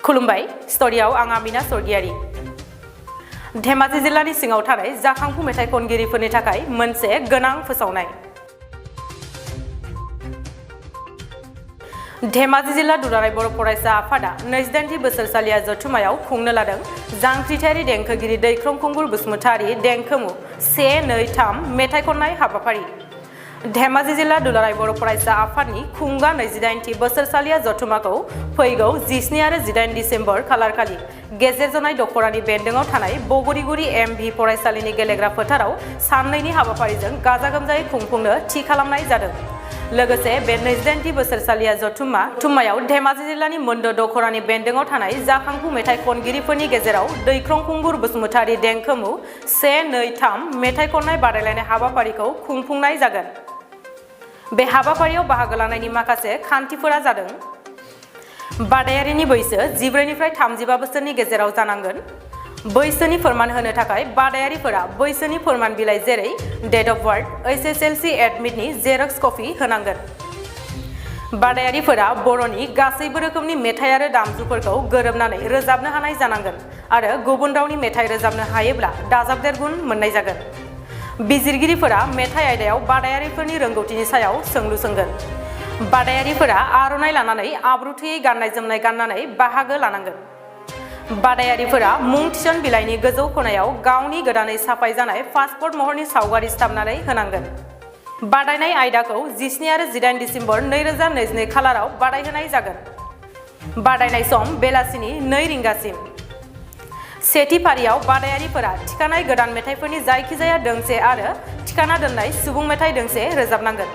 खुलुमबाय स्टोरियाव आं आमिना सरगियारि। धेमाजि जिल्लानि सिङाव थानाय जाखांफु मेथाइ खनगिरिफोरनि थाखाय मोनसे गोनां फोसावनाय। धेमाजि जिल्ला दुलाराय बर' फरायसा आफादा 28थि बोसोरसालिया जथुमायाव खुंनो लादों जांख्रिथायारि देंखोगिरि दैख्रं खुंगुर बसुमतारी देंखोमु 1, 2, 3 मेथाइ खननाय हाबाफारि। धेमाजि जिल्ला दुलाराय बर' फरायसा आफादनि खुंगा 28थि बोसोरसालिया जथुमाखौ फैगौ 17 आरो 18 डिसेम्बर खालारखालि गेजेर जनाय दखरानि बेन्दोङाव थानाय बगरिगुरि एम.भि. फरायसालिनि गेलेग्रा फोथाराव साननैनि हाबाफारिजों गाजा गोमजायै खुंफुंनो थि खालामनाय जादों। लोगोसे बे 28थि बोसोरसालिया जथुम्मायाव धेमाजि जिल्लानि मोनद' दखरानि बेन्दोङाव थानाय जाखांफु मेथाइ खनगिरिफोरनि गेजेराव दैख्रं खुंगुर बसुमतारी देंखोमु 1, 2, 3 मेथाइ खननाय बादायलायनाय हाबाफारिखौ खुंफुंनाय जागोन। बे हाबाफारियाव बाहागो लानायनि माखासे खान्थिफोरा जादों बादायारिनि बैसो 14 निफ्राय 35 बोसोरनि गेजेराव जानांगोन। बैसोनि फोरमान होनो थाखाय बादायारिफोरा बैसोनि फोरमान बिलाइ जेरै डेट अफ बार्थ, एसएसएलसी एडमिटनि जेरक्स कपि होनांगोन। बादायारिफोरा बर'नि गासैबो रोखोमनि मेथाइ आरो दामजुफोरखौ गोरोबनानै रोजाबनो हानाय जानांगोन आरो गुबुन रावनि मेथाइ रोजाबनो हायोब्ला दाजाबदेर गुन मोननाय जागोन। बिजिरगिरिफोरा मेथाइ आयदायाव बादायारिफोरनि रोंगौथिनि सायाव सोंलु सोंगोन। बादायारिफोरा आर'नाइ लानानै आब्रुथियै गाननाय जोमनाय गाननानै बाहागो लानांगोन। बादायारिफोरा मुं थिसन बिलाइनि गोजौ खनायाव गावनि गोदानै साफाय जानाय पासपर्ट महरनि सावगारि सिथाबनानै होनांगोन। बादायनाय आयदाखौ 17 आरो 18 डिसेम्बर 2022 खालाराव बादायहोनाय जागोन। बादायनाय सम बेलासिनि 2 रिंगासिम। सेथि फारियाव बादायारिफोरा थिखानाय गोदान मेथाइफोरनि जायखिजाया दोंसे आरो थिखाना दोननाय सुबुं मेथाइ दोंसे रोजाबनांगोन।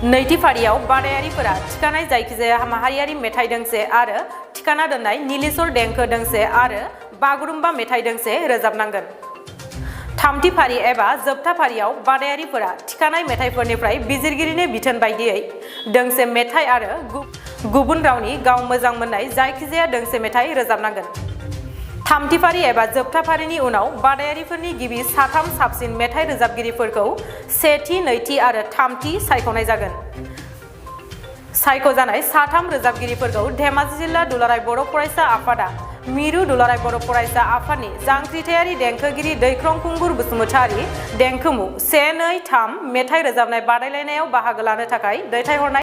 नैथि फारियाव बादायारिफोरा थिखानाय जायखिजाया माहारियारि मेथाइ दोंसे आरो थिखाना दोननाय नीलेश्वर देंखो दोंसे आरो बागुरुम्बा मेथाइ दोंसे रोजाबनांगोन। थामथि फारि एबा जोबथा फारियाव बादायारिफोरा थिखानाय मेथाइफोरनिफ्राय बिजिरगिरिनि बिथोन बायदियै दोंसे मेथाइ आरो गुबुन रावनि गाव मोजां मोननाय जायखिजाया दोंसे मेथाइ रोजाबनांगोन। थामथि फारि एबा जोबथा फारिनि उनाव बादायारिफोरनि गिबि साथाम साबसिन मेथाइ रोजाबगिरिफोरखौ सेथि, नैथि आरो थामथि सायख'नाय जागोन। सायख'जानाय साथाम रोजाबगिरिफोरखौ धेमाजि जिल्ला दुलाराय बर' फरायसा आफादा मिरु दुलाराय बर' फरायसा आफादनि जांख्रिथायारि देंखोगिरि दैख्रं खुंगुर बसुमतारी देंखोमु 1, 2, 3 मेथाइ रोजाबनाय बादायलायनायाव बाहागो लानो थाखाय दैथायहरनाय